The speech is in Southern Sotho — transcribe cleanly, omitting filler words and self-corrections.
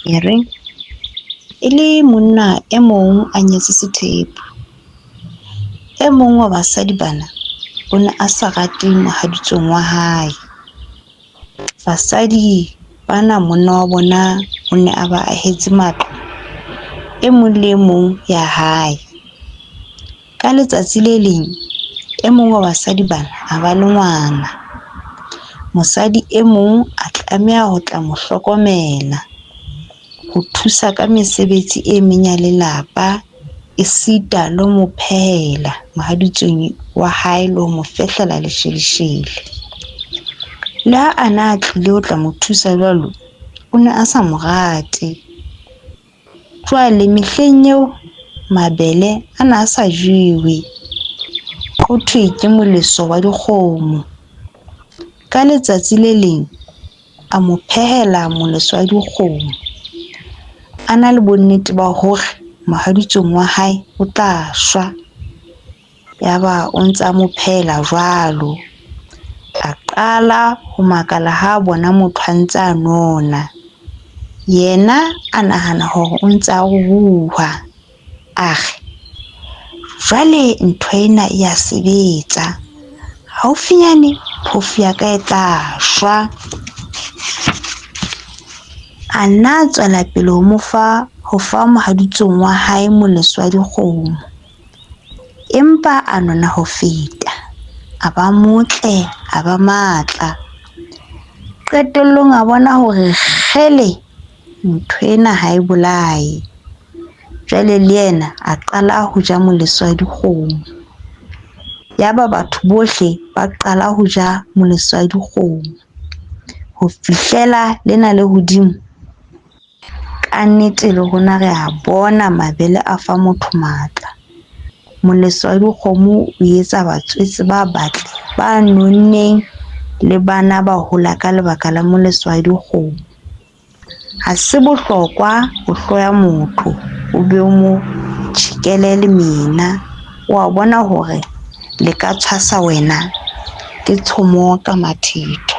E reng e le monna e mong a nyetse sethepu. E mong wa basadi bana o ne a sa rate mohaditsong wa hae. Basadi bana monna wa bona o ne a ba ahetse matlo, e mong le e mong ya hae. Ka letsatsi le leng, e mong wa basadi bana a ba le ngwana. Mosadi e mong a tlameha ho tla mo hlokomela, ho thusa ka mesebetsi e meng ya lelapa, esita le ho mo phehela mohaditsong wa hae le ho mo fehlela lesheleshele. Le ha a na tlile ho tla mo thusa jwalo, o ne a sa mo rate. Jwale mehleng eo mabele a na a sa jewe, ho thwe ke moleso wa dikgomo. Ka letsatsi le leng a mo phehela moleso wa dikgomo, a na le bonnete ba hore mohaditsong wa hae o tla shwa. Yaba o ntsa mo phehela jwalo. A qala ho makala ha bona motho a ntse a nona. Yena a nahana hore o ntsa ruruha, a re jwale ntho ena e ya sebetsa. Haufinyane phofu ya ka e tla shwa. A nna a tswela pele ho mo fa ho fa mohaditsong wa hae moleso wa dikgomo, empa a nona ho feta, a ba motle, a ba matla. Qetellong a bona hore kgele ntho ena ha e bolaye. Jwale le yena a qala ho ja moleso wa dikgomo. Yaba batho bohle ba qala ho ja moleso wa dikgomo ho fihlela lena le hodimo. Ka nnete le rona re a bona mabele a fa motho matla. Moleso wa dikgomo o etsa batswetse ba batle, ba nonneng le bana ba hola ka lebaka la moleso wa dikgomo. Ha se bohlokwa ho hloya motho, o be o mo tjhekele lemena. Wa bona hore le ka tshwasa wena, ke tshomo ka mathetho.